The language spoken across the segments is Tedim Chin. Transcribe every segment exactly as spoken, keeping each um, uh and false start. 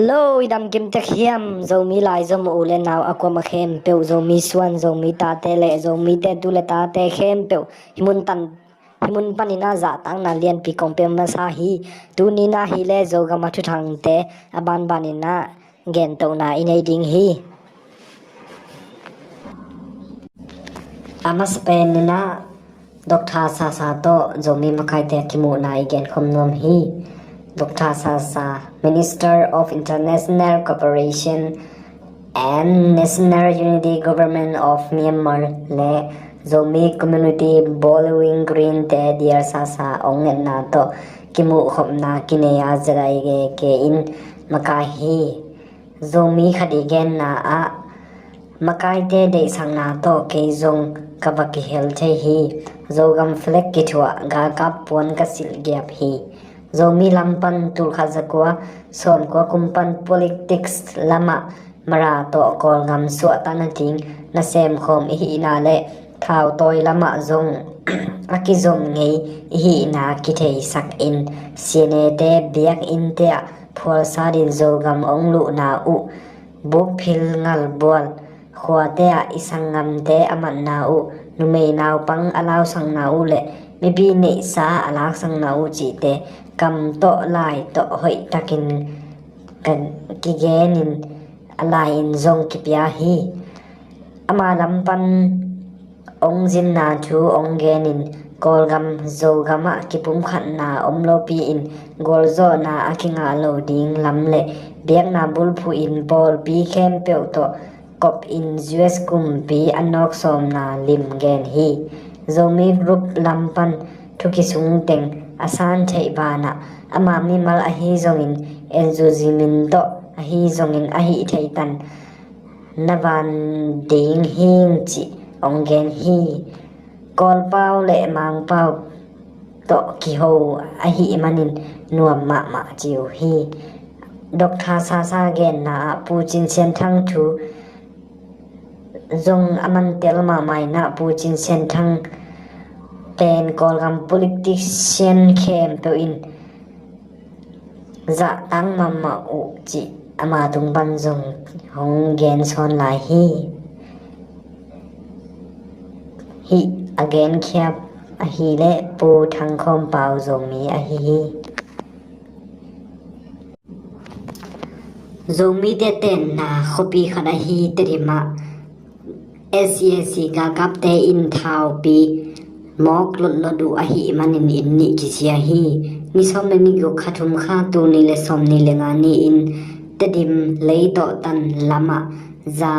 Lo, i dam kim tek hiam? Zomi lai Zomi u le nau a kuam a khempeuh, Zomi suan, Zomi tate le Zomite tu le tate khempeuh hi mun tan, hi mun panin ah zahtakna lianpi kong pia masa hi. Tuni in ah hi le Zogam a thuthangte a banbanin ah gentohna i nei ding hi. A masa penin ah Doctor Sasa tawh Zomi makaite kimuhna i genkhawm nuam hi. Doctor Sasa, Minister of International Cooperation and National Unity, Government of Myanmar le Zomi Community Bowling Green te Dear Sasa ong ngetna tawh kimuhkhopna kinei a, Z I K K in makai hi. Zomi khat i genna ah, makaite deihsakna tawh kei zong ka va kihel thei hi. Zogam flag kithuah, galkap puan ka silh giap hi. Zomi lam pan tulkhat zakua sawmkua kum pan politics lamah Mara tawh Kawlgam suahtakna ding na semkhawm i hihna le thautawi lamah zong a kizom ngei i hihna kitheisak in, C N A te biakinnte ah phualsatin Zogam ong luhna uh, bukphil ngalbual khuate ah i sanggamte a matna uh, numei naupang a lausangna uh le mipi neihsa a laksangna uh cihte kam tawh lai tawh hoihtakin ka kigenin a lai-in zong kipia hi. Ama lam pan ong zinna thu ong genin Kawlgam Zogam ah kipumkhatna om lopi in gualzawhna a kingah lo ding lam le biakna bulphuh in pawlpi khempeuh tawh kop in U S kumpi a nawksawmna lim gen hi. Zomi Group lam pan thu kisung teng a san theih banah ama mimal ahi zongin N U G min tawh ahi zongin a hih thei tan na van ding hing cih ong gen hi. Kawlpau le Mangpau tawh kiho ahih manin nuam mahmah ci uh hi. Doctor Sasa genna ah Pu Cin Sian Thang thu zong a man tel mahmah in ah Pu Cin Sian Thang pen Kawlgam politician khempeuh in zahtak mahmah uh cih ama tung pan zong hong gen sawn lai hi. Hih a genkhiat ahih leh Pu Thang Khawm Pau Zomi ahi hi. Zomite tenna khuapi khat ahi Tedim ah S A C galkapte in thaupi mawk lotlot uh ahih manin inn nih kisia hi. Ni sawm le ni guk, kha thum, kha tul nih le sawm nih le nga ni-in Tedim lei tawh tan lamah za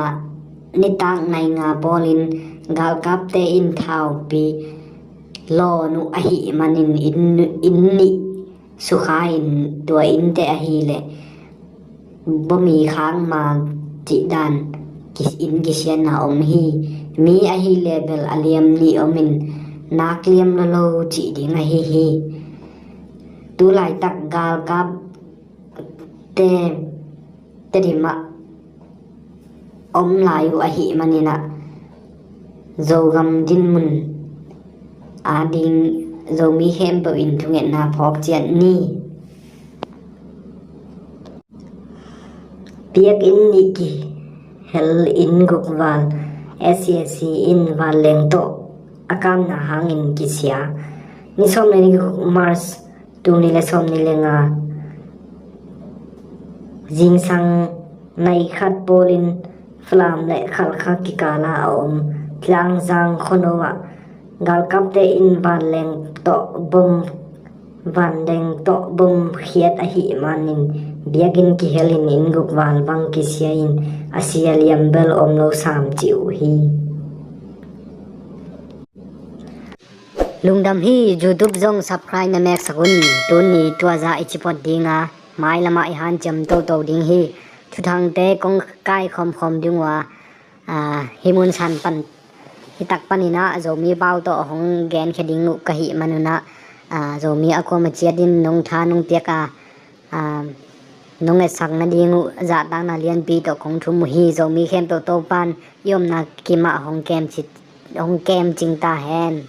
nitak nai nga pawlin galkapte in thaupi lawn uh ahih manin inn, inn nih sukha in tua innte ahih leh bawmi khak ma cih dan ki-, inn kisiatna om hi. Mi ahih leh bel a liam nih om in nak liam lolo cih ding ahi hi. Tu laitak galkapte Tedim ah om lai uh ahih manin ah Zogam dinmun ading Zomi khempeuh in thungetna phawk ciat ni. Biakinn nih kihel inn guk val S A C in vanleng tawh a kamna hangin kisia. Ni sawm le ni guk March tul nih le sawm nih le nga zingsang nai khat pawlin Falam le Khalkha kikala a om Tlangzang khuano ah galkapte in vanleng tawh bom, vanleng tawh bom khiat ahih manin biakinn kihel in inn guk val bang kisia in a sia liam bel om lo sam ci uh hi. Lungdam hi. YouTube zong subscribe na meksak un. Tuni tua zah i cipot ding a, mailamah i hanciam toto ding hi. Thuthangte kong kaikhawmkhawm ding uh a, a, hih mun san pan, hih tak panin ah Zomi pau tawh hong genkhia ding uh ka hih manun ah, a, Zomi a kuam a ciatin nong tha nong piak a, a, nong etsak nading uh zahtakna lianpi tawh kong thum uh hi. Zomi khempeuh Topan i omna kim ah hong kem ci-, hong kem cing ta hen.